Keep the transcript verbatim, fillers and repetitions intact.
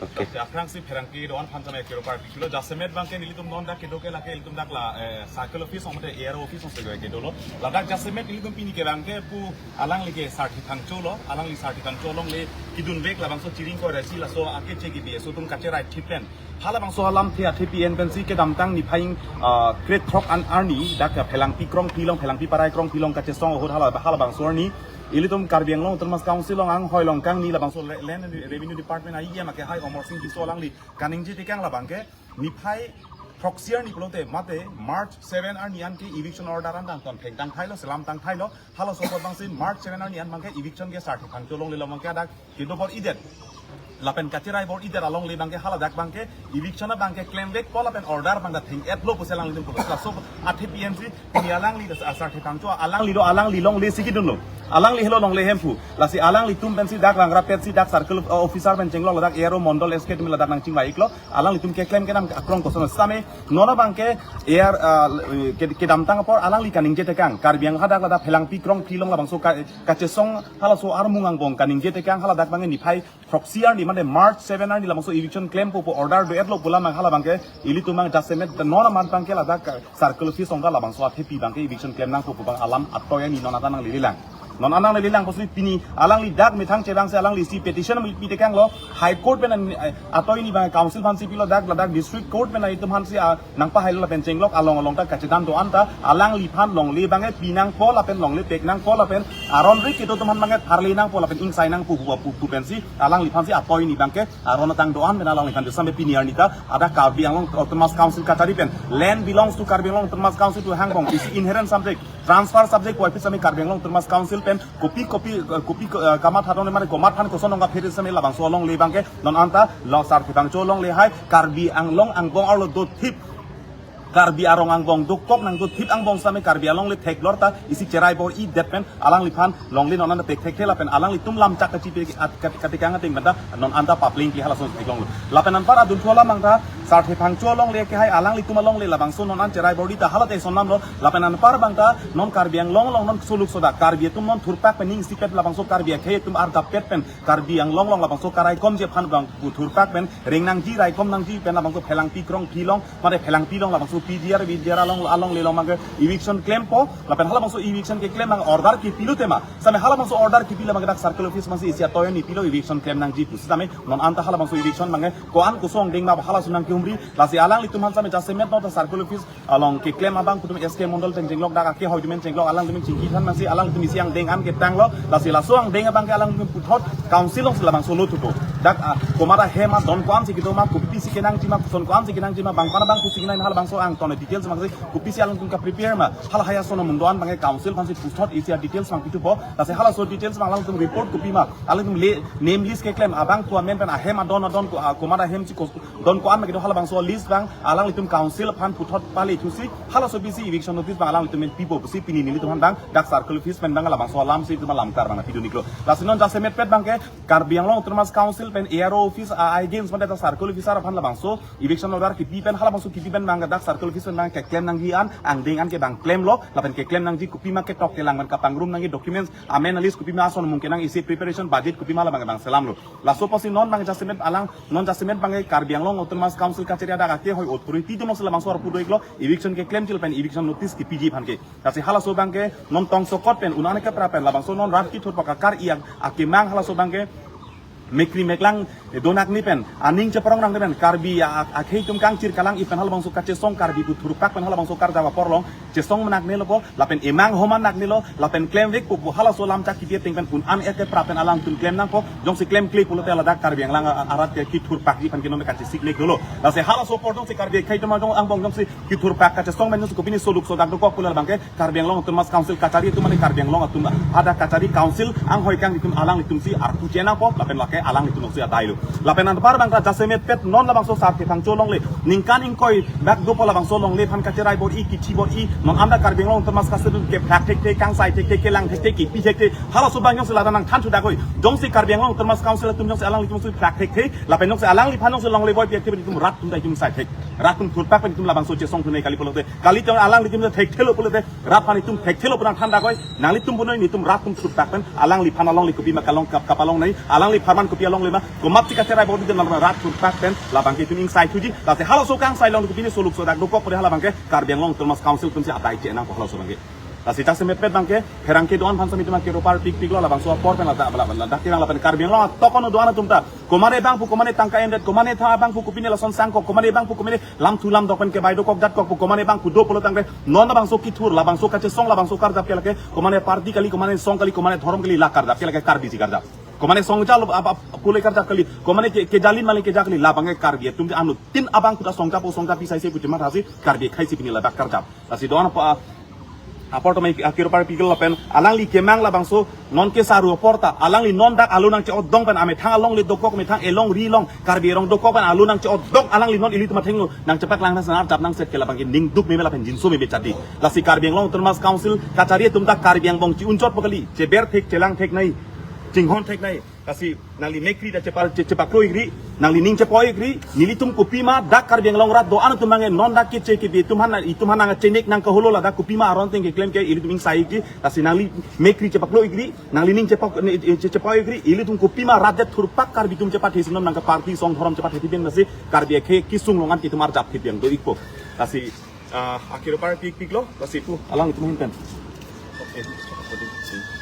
Okay. Aphrangsi pherangke do-an aphan tame kero parpiklo, jasemet abangke nelitum non dak kedo ke lake ilitum dak la, eh, circle office mate A R O office along si kedo lo. Ladak jasemet nelitum pini ke abangke pu alangli ke Sarthe Phangcho lo, alangli Sarthe Phangcho alongle kedun vek labangso chiring ko resi laso ake che ke B S O atum kacherai thip pen. Halabangso alamthe athepi en pensi kedamtang niphai, ah, krethrok an arni dak Phelangpi Krongpi along, Phelangpi Parai Krongpi along kachesong ahut hala, halabangso arni ilitum Karbi Anglong Autonomous Council along anghoi along kangni labangso le-, Land and Revenue Department a E M ake hai Omor Sing Tisso alangli kaningje tekang labangke niphai throksi arni pulote mate March seven arni anke eviction order an tang ton thengtang thailo, selam tang thailo, halaso apot abangsi March seven arni an abangke eviction ke Sarthe Phangcho alongle along abangke adak kedo bor-idet. Lapen kacherai bor-idet alongle abangke haladak abangke eviction abangke klem vekpo lapen order abangke theng-etlo pusi alanglitum pulo. Laso athepi ensi pini alangli das Sarthe Phangcho alangli do, alangli longle si kedunlo. Alangli helo longle hemphu. Lasi alanglitum pensi dak rangrap petsi dak circle, uh, officer pen chenglok ladak A R O mondol S K atum ladak nangchingvai-iklo. Alanglitum keklem kenam akrong koson same non abangke A R, uh, ke, kedamtang apor alangli kaningje tekang. Karbi Anglong hadak ladak Phelangpi Krongpi along labangso ka, kachesong halaso armung angbong kaningje tekang haladak abangke niphai throksi arni mate March seven arni labangso eviction klempo pu order do-etlo pu alam halabangke ilitum abang jasemet non amat abangke ladak circle office along labangso athepi abangke eviction klem nangpo pu abang alam atoi ani non anta nanglelelang. Non anta nanglelelang pusi pini alangli dak methang chevangsi alangli si petition pi tekanglo High Court pen an, eh, atoi ni abang council aphansi pilo dak ladak district court pen itum aphansi, ah, nangpahailo lapen chenglok along along ta kachedam do-an ta alangliphan longle abangke pi nangpo lapen longle pek nangpo lapen aron ri kedo atum aphan abangke tharle nangpo lapen ingsai nangpo pu pu pu pensi alangliphansi atoi ni abangke aron atang do-an pen alangliphan do same pini arni ta adak Karbi Anglong Autonomous Council kachari pen land belongs to Karbi Anglong Autonomous Council pu hangbong isi inherent subject, transfer subject pu aphi same Karbi Anglong Autonomous Council pen kopi kopi, eh, kopi, eh, kamatha dong mane komat aphan koson nong kaphere same labangso alongle abangke non anta lo Sarthe Phangcho alongle hai Karbi Anglong angbong arlo dothip, Karbi arong angbong dokok nangdothip angbong same Karbi alongle theklor ta isi cherai bor-idet pen alangliphan longle non anta pek thekthe lapen alanglitum lamchak kachipe at kat-, katikang ateng pen ta non anta papleng ke halason theklonglo. Lapen anpar adunthu alam abang ta Sarthe Phangcho alongle ke hai alanglitum alongle labangso non an cherai bor-i ta hala te son namlo. Lapen anpar abang ta non Karbi Anglong along non suluk soda Karbi atum non thurpak pen ning isipet labangso Karbi akhei atum argapet pen Karbi Anglong along labangso karaikomji aphan abang pu thurpak pen reng nangji raikom nangji pen labangso Phelangpi Krongpi along mate Phelangpi along labangso P G R, V G R along alongle along abangke eviction klempo lapen halabangso eviction keklem abang order kepilo tema same halabangso order kepilo abangke dak circle office abangsi isi atoi ni pilo eviction klem nangji pusi same non anta halabangso eviction abangke ko-an koson deng ma halason nangkehumri lasi alanglitum aphan same jasemet non ta circle office along keklem abang atum S K mondol pen chenglok dak ake hoi atum pen chenglok alangtum chingki than nangsi alangtum isi angdeng an ketanglo lasi laso angdeng abangke alangtum puthot council alongsi labangso lo thupo. Dak, ah, komat ahem adon ko-ansi kedo ma kopisi kenangji ma koson ko-ansi kenangji ma bang pana bang pusi kenang halabangso angton details abangsi kopisi alangtum kaprepare ma hala haya sono mung do-an abangke council aphansi puthot isi adetails abang pithupo. Lasi halaso details abang alangtum report kopi ma alangtum le name list keklem abang pu amen pen ahem adon adon ko, ah, komat ahemsi ko don ko-an ma kedo halabangso list abang alanglitum council aphan puthot pale thusi halaso bisi eviction notice abang alanglitum pen pipo pusi pini nelitum aphan abang dak circle office pen abang labangso alamsi itum alamkar abang pidun-iklo. Lasi non jasemet pet abangke Karbi Anglong Autonomous Council pen A R O office a against mate dak circle officer aphan labangso eviction order kepi pen halabangso kepi pen abang dak circle office pen abang keklem nangji an angdeng an ke abang klemlo lapen keklem nangji kopi ma ketok kelang pen kapangrum nangji documents amen list kopi ma ason mung kenang isi preparation budget kopi ma labang abang selamlo. Laso apotsi non abang jasemet alang non jasemet abangke Karbi Anglong Autonomous Council kachari adak ake hoi authority atum alongsi labangso arpu do-iklo eviction keklemji lapen eviction notice kepiji aphan ke. Lasi halaso abangke non tongsokot pen un-an kepra pen labangso non rat kithurpak akar-i akemang halaso abangke mekri meklang do nakne pen aning cheparong nakne pen Karbi a-, a-, akhei atum kangchir kalang-i pen halabangso kachesong Karbi pu thurpak pen halabangso karjap apor along chesong menakne lopo lapen emang homan nakne lo lapen klemvek pu pu halaso lamchak kepi ateng pen un-an kepra pen alangtum klem nangpo. Jongsi klemkle pulote ladak Karbi Anglong a-, arat ke kithurpakji aphan ke non kachesik lek dolo. Lasi halaso apor jongsi Karbi akhei atum jong angbong jongsi kithurpak kachesong pen jongsi kopine soluk sodak dokok pulo abangke Karbi Anglong Autonomous Council kachari atum mane Karbi Anglong atum hadak kachari council anghoi kang itum alanglitumsi arpu chenangpo lapen lake alanglitum si adailo. Lapen anpar abang ta jasemet pet non labangso Sarthe Phangcho alongle ningkan ingkoi dak dopo labangso alongle aphan kacherai bor-i kichi bor-i non anta Karbi Anglong Autonomous Council ke phak thekthe kangsai thekthe kelang thekthe kepi thekthe halaso abang jongsi ladak nangthan thudakoi jongsi Karbi Anglong Autonomous Council atum jongsi alanglitumsi phak thekthe lapen jongsi alangliphan jongsi longle boi pi thekthe itum rat atum ta itum sai thek rat atum thurpak pen itum labangso chesong thunei kali pulote kali jong alanglitum thekthelo pulote rat aphan itum thekthelo pu nangthan dakoi nanglitum punoi netum rat atum thurpak pen alangliphan alongle kopi ma kalong kap kapalong nai alangliphan man kopi alongle ma, komatsi kacherai bodi den along rat thurpak pen labangke itum ingsai thuji. Lasi halaso kangsai along kopine soluk sodak dokok pore halabangke Karbi Anglong Autonomous Council atumsi adai chenangpo halaso abangke. Lasi jasemet pet abangke pherangke do-an aphan sami itum akero parpikpiklo labangso apor pen ladak ladak ladak tirang lapen Karbi Anglong atokon do-an atum ta. Komane abang pu komane tangka endet, komane tha abang pu kopine lason sangkok, komane abang pu komane lamthu lamdok pen kebai dokok datkok pu komane abang pu do pulo tangte non labangso kithur, labangso kachesong, labangso karjap ke lake komane party kali, komane song kali, komane dhorom kali, la karjap ke lake Karbisi karjap. Komane song jalo ap ap pule karjap kali, komane ke kejalin male kejak kali, labangke Karbi atum anut tin abang kuda songkap o songkap isai se kutima thasi Karbi khaisi pini labak karjap. Lasi do-an apa apor tome akero parpiklo lapen alangli kemang labangso non kesaru apor ta alangli non dak alo nangche-odong pen amethang alongle dokok, methang elong ri long Karbi erong dokok pen alo nangche-odong alangli non ilitum athengno nangchepaklang nang senar jap nangset ke labangke ning duk meme lapen jinso meme chadi. Lasi Karbi Anglong Autonomous Council kachari atum ta Karbi angbong chi-unchot pakali, cheber thek chelang thek nai, chinghon thek nai. Lasi nangli mekri ta chepa che- chepaklo ikri, nangli ning chepo ikri, nelitum kopima dak Karbi Anglong rat do-an atum abangke non dak keche kebi itum aphan itum aphan nangchenek nangkaholo ladak kopima aron teng keklem ke ilitum ingsai ikri. Lasi nangli mekri chepaklo ikri, nangli ning chepo ne- che- chepo ikri, ilitum kopima rat det thurpak Karbi atum chepathesi non nangke party song dhorom chepathesi pen lasi Karbi akhei kesung along an ke itum arjap thip yang do ikpo. Lasi ah, akero parpikpiklo, lasi pu alanglitum ahin pen. Okay.